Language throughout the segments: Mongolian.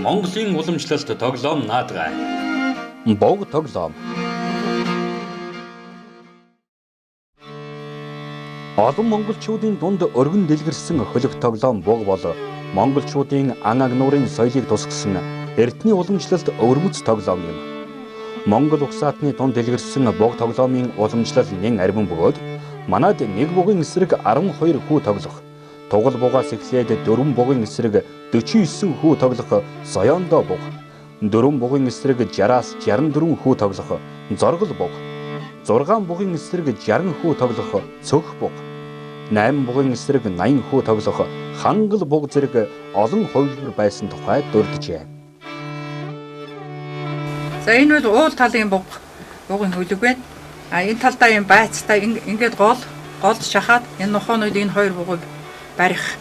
Монголын уламжлалт тоглоом наадгай. Бог тоглоом. Олон монголчуудын дунд өргөн дэлгэрсэн хөлөг тоглоом буг бол монголчуудын ан агнуурын соёлыг тусгасан эртний уламжлалт өвөрмөц тоглоом юм. Монгол угсаатны дунд дэлгэрсэн буг тоглоомын уламжлал нэн арвин бөгөөд манад нэг бугын эсрэг 12 хүү тоглох, тугал бугаас эхлээд 4 бугын эсрэг 49 хүү тоглох зоёондоо буг, 4 бугын эсрэг 60-аас 64 хүү тоглох зоргол буг, 6 бугын эсрэг 60 хүү тоглох цөх буг, 8 бугын эсрэг 80 хүү тоглох хангал буг зэрэг олон хувилбар байсан тухай дурджээ. За энэ бол уул талын бугын хөлөг байна. А энэ талдаа юм байцтай ингээд голд шахаад энэ нохоонууд энэ хоёр бугыг барих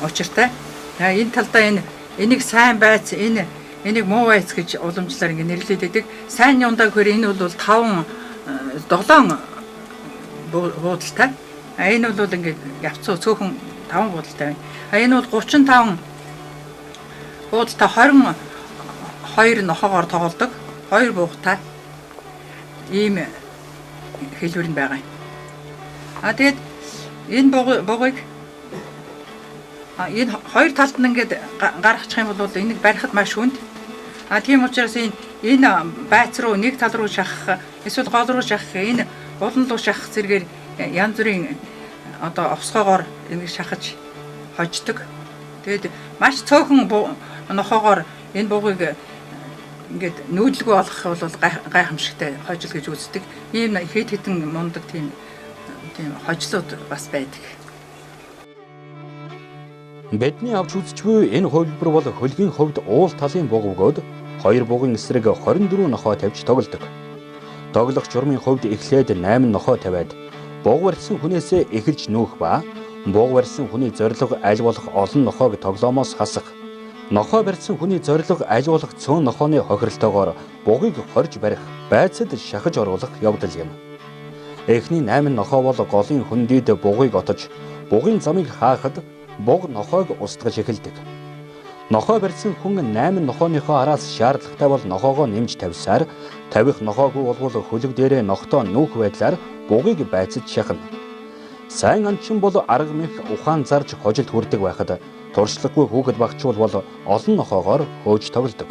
учиртай. Энэ талдаа энийг сайн байц, энийг муу байц гэж уламжлалаар ингээд нэрлээд байдаг. Сайн юундаа гэхээр энэ бол 5 7 буудалтай. А энэ бол ингээд явцуу цөөхөн 5 буудалтай байна. А энэ бол 35 буудалтай 22 нохоогоор тоглодог. 2 буугтай ийм хэлбэр нь байгаа юм. А тэгээд энэ бугыг энэ хоёр талд нь ингээд гаргачих юм бол энийг барихад маш хүнд. А тийм учраас энэ байц руу нэг тал руу шахах, эсвэл гол руу шахах, энэ булан руу шахах зэрэгээр янз бүрийн одоо овсгоогоор энийг шахаж хождог. Тэгээд маш цөөхөн нохоогоор энэ бугыг ингээд нүүдлгүй олох бол гайхамшигтай хожил гэж үздэг. Ийм хэд хэдэн мундаг тийм хожлууд бас байдаг. Бидний авч үзэж буй энэ хувилбар бол хөлгийн хувьд уул талын буг бөгөөд хоёр бугын эсрэг 24 нохой тавьж тоглодог. Тоглох журмын хувьд эхлээд 8 нохой тавиад буг барьсан хүнээсээ эхэлж нүүх ба буг барьсан хүний зорилго аль болох олон нохойг тоглоомоос хасах. Нохой барьсан хүний зорилго аль болох цөөн нохооны хохиролтойгоор бугыг хорж барих, байцад шахаж оруулах явдал юм. Эхний 8 нохой бол голын хөндийд бугыг отож, бугын замыг хаахад буг нохойг устгаж эхэлдэг. Нохой барьсан хүн 8 нохооныхоо араас шаардлагатай бол нохоогоо нэмж тавьсаар, тавих нохоогүй болвол хөлөг дээрээ нохтоо нүүх байдлаар бугыг байцаж шахна. Сайн анчин бол арга мэх ухаан зарж хожилд хүрдэг байхад туршлагагүй хүүхэд багчуул бол олон нохоогоор хөөж тоглодог.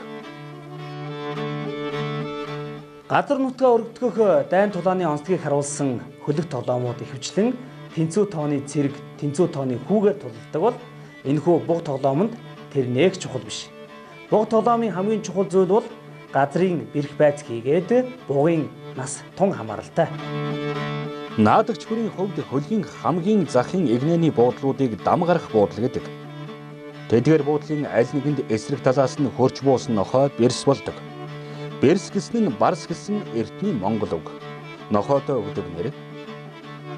Газар нутгаа өргөдгөх дайн тулааны онцлогийг харуулсан хөлөг тоглоомууд ихэвчлэн тэнцүү тооны цэрэг, тэнцүү тооны хүүгээр тулалдаг бол энэхүү буг тоглоомонд тэр нэг чухал биш. Буг тоглоомын хамгийн чухал зүйл бол газрын бэрх байц хийгээд бугын нас тун хамааралтай. Наадагч бүрийн хувьд хөлгийн хамгийн захын эгнээний буудлуудыг дам гарах буудал гэдэг. Тэдгээр буудлын аль нэгэнд эсрэг талаас нь хөрч буусан нохой бэрс болдог. Бэрс гэсэн нь барс гэсэн эртний монгол үг. Нохойтой өгдөг нэр.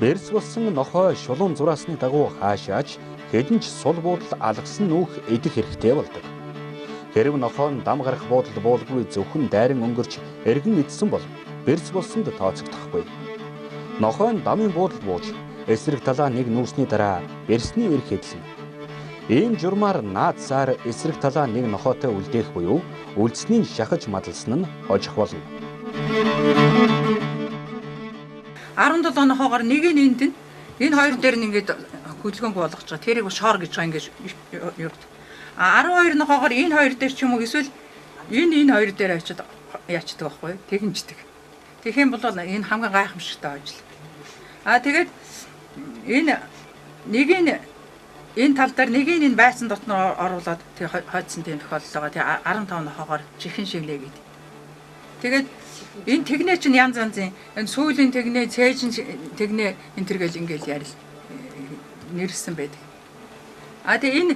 Бэрс болсон нохой шулуун зураасны дагуу хаашаач хэдэн ч сул буудал алгасан нүүх идэх хэрэгтэй болдог. Хэрв нохой нь дам гарах буудалд буулгүй зөвхөн дайран өнгөрч эргэн идсэн бол бэрс болсонд тооцогдохгүй. Нохой нь дамын буудалд бууж эсрэг талаа нэг нүүсний дараа бэрсний эрх эдлэнэ. Ийм журмаар наад сар эсрэг талаа нэг нохойтой үлдээх буюу үлдснийг шахаж мадалсан нь хожих болно. 17 нохоогоор нэг нь энд нь энэ хоёр дээр нь ингээд хөдөлгөөнгүй болгож байгаа. Тэрийг шоор гэж байгаа ингээд явд. А 12 нохоогоор энэ хоёр дээр ч юм уу эсвэл энэ хоёр дээр очиод яачдаг байхгүй юу? Тэгэнждэг. Тэгэх юм бол энэ хамгийн гайхамшигтай ажил. А тэгээд энэ нэг нь энэ тал дээр нэг нь энэ байцан дотнор оруулаад тэг хойдсон тийм тохиолдол байгаа. Тэг 15 нохоогоор чихэн шивнэ гэдэг. Тэгээд энэ тэгнэ чинь янз янзын энэ сүүлийн тэгнэ, цээжин тэгнэ энэ төр гэл ингээл ярил нэрсэн байдаг. А тэг энэ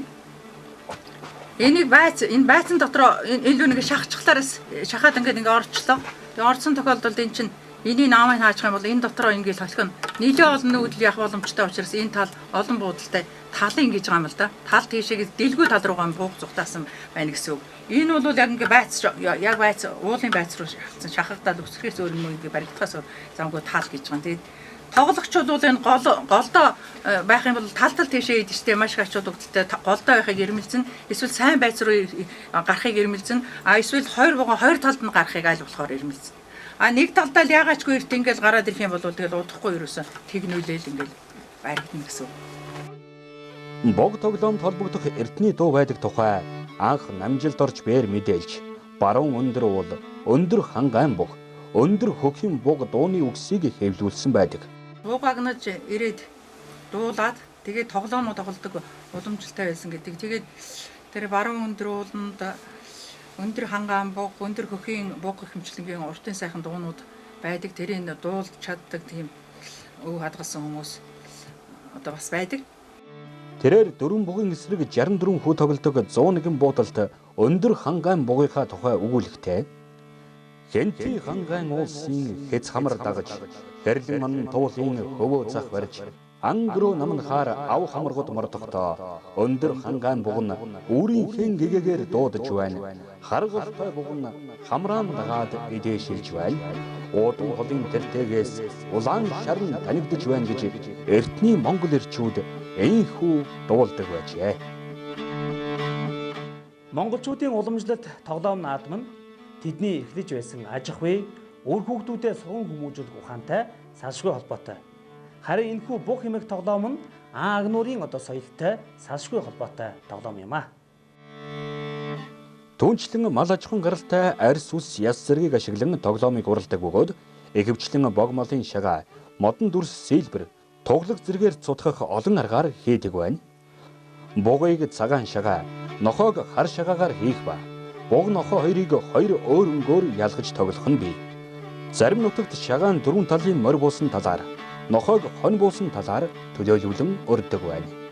энийг байц энэ байцан дотор энэ лүү нэг шахчихлаараас шахаад ингээд ингээ орчлоо. Тэг орсон тохиолдолд энэ чинь энийг наамыг хаачих юм бол энэ дотроо ингээл холхино. Нилээ олон нүүдэл явах боломжтой учраас энэ тал олон буудалтай талын ингэж байгаа юм л да. Тал тийшээ дэлгүү тал руугаа буух зүгтаасан байна гэсэн үг. Энэ бол яг ингээ байц яг байц уулын байц руу шахагдсан. Шахагдаад өсөхөөс өөр юм ингээ баригдахаас замгүй тал гэж байгаа. Тэгээд Тоглогч бол энэ голдоо байх юм бол тал тал тийшээ идэж штэ маш их ач холбогдолтой. Голдоо байхыг ирмэлзэн, эсвэл сайн байц руу гарахыг ирмэлзэн, а эсвэл хоёр буган хоёр талд нь гарахыг аль болохоор ирмэлзэн. А нэг талдаа л яагаачгүй эрт ингээл гараад ирэх юм бол тэгэл удахгүй ерөөсө тэгнүүлээл ингээл баригдана гэсэн үг. Бог тоглоомд холбогдох эртний дуу байдаг тухай анх намжилд орж бээр мэдээлж, баруун өндөр уул, өндөр хангайн буг, өндөр хөхийн буг дууны үгсийг хэвлүүлсэн байдаг. Буг агнаж ирээд дуулаад тэгээд тоглоомоо тоглодог уламжлалтай байсан гэдэг. Тэгээд тэр баруун өндөр ууланд өндөр хангаан буг, өндөр хөхийн буг гэх мэтчилэнгийн уртын сайхан дуунууд байдаг. Тэрийг дуулж чаддаг тийм өв хадгалсан хүмүүс одоо бас байдаг. Тэрээр дөрвөн бугын эсрэг 64 хүү тоглодог 101 буудалд өндөр хангаан бугынхаа тухай өгүүлэхтэй Хэнти хангаан уулсын хэц хамар дагаж, хэрлэн ман туулын хөвөө зах барьж, ангрөө намнахаар ав хамаргууд мордохдоо өндөр хангаан буган үүрийнхээ гэгээгээр дуудаж байна. Харгалтай буган хамраан дагаад идээшилж байна. Уудам холын тэртэгээс улаан шарн танигдаж байна гэж эртний монгол эрчүүд энхүү дуулдаг байжээ. Монголчуудын уламжлалт тоглоом наадам нь тэдний эрхлэж байсан аж ахуй үр хүүхдүүдэд суган хүмүүжүүлэх ухаантай салшгүй холбоотой. Харин энэхүү буг хэмээх тоглоом нь Агнуурын одоо соёлтой салшгүй холбоотой тоглоом юм а. Түүнчлэн мал аж ахуйн гаралтай арьс ус яс зэргийг ашиглан тоглоомыг уралдаг бөгөөд ихэвчлэн бог малын шагаа, модон дүрс сэлбэр, туглаг зэргээр цутгах олон аргаар хийдэг байна. Бугыг цагаан шагаа, нохойг хар шагаагаар хийх ба буг нохой хоёрыг хоёр өөр өнгөөр ялгаж тоглох нь бий. Зарим нутагт шагаан дөрвөн талын морь буусан талаар, нохойг хонь буусан талаар төлөөлүүлэн өрдөг байна.